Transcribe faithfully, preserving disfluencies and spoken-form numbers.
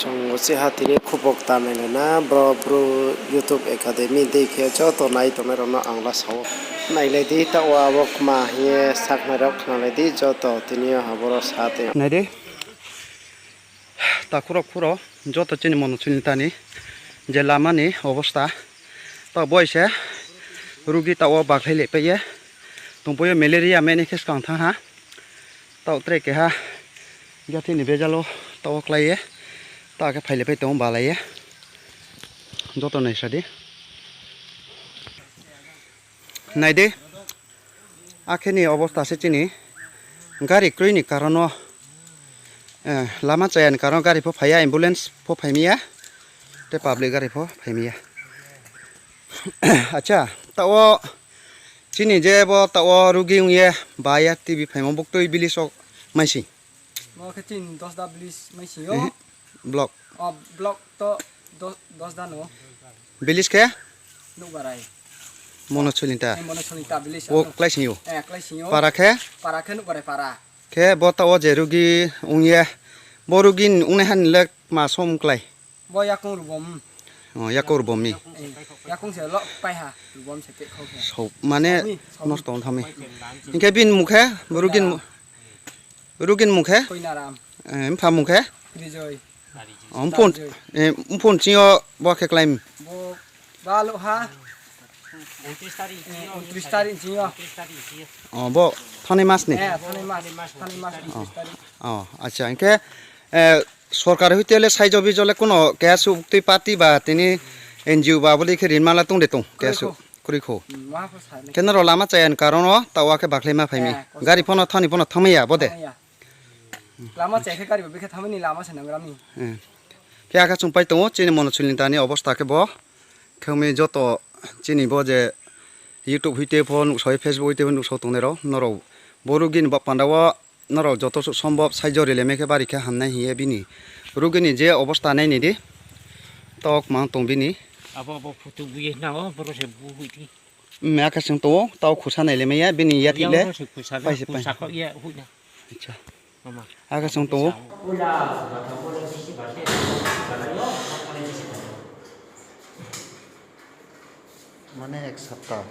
Chung uchiha tini khupok ta nailai na, bro, bro, YouTube Academy dei khe joto nai tongnai rao no ang la sa ou. Nailai di, taoh wo abo kma hing ye sakhnai rao khnalai di, joto tini yo ha boro sa tong. Nai di, takhu rao, khu rao, joto chini Monochulita ni je lama ni obosta. Taoh bo se rugi taoh wo bakhlai le pai ye tongpai ye, malaria meni khe skang thanng ha. Taoh tre keha yathih ni bejal wo taoh wo klái ye, taoh khe phai le pai tong ou balai ye. Joto naisa di. Nai di, akhe ni obosta se chini gari kroi ni karon wo, lama chaya ni karon wo gari pho phai ya, ambulance pho phai mi ya, tei public gari pho phai mi ya. Acha, taoh wo chini je bo taoh wo rugi ong ye ba ya T B phaimo buktui village wo maising? Bo khe chini Dosda village maising yo. Block? Block to Dosda no. Village khe? Nukbarai. Monochulita. Monochulita village wo kláising ou. Para khe? Para khe Nukbarai para. Khe bo taoh wo je rugi ong ye, bo rugi ongnaiha ni le kma som klái? Bo yakoung rubom. Yakoung rubom mi. Yakoung se lo paiha, rubom se pehkhau khe. Mane nosto ong thanng mi. Hing khe bini mung khe, rugi ni mung khe? Mpha mung khe? Mphun ching yo bo khe klái mi? Bo thanai mas ni. Acha, hing khe sorkar hoite le saijo bijo le kuno keha suh buktui party ba tini N G O ba abo dei khe rinma la tong de tong? Keha suh kroi khou. Khe nrao lama chaya ni karon wo taoh wo khe bakhlai ma phai mi. Gari pho no thanng ni pho no thanngmai ya bo de. Khe akhe chung pai tong ou, chini Monochulita ni obosta khe bo. Khe ong mi joto chini bo je YouTube hoite pho nuhsao ye, Facebook hoite pho nuhsao tongnai rao, nrao bo rugi ni baoh panda wo nrao joto suh sombob saijo ri le mai khe bari khe hamnai hing ye bini rugi ni je obosta nai ni di. Taoh kmang tong bini. Akhe chung tong ou, taoh khusa nai le mai ya, bini yathih le pai se pai. Akhe chung tong ou. Mane ek sapta.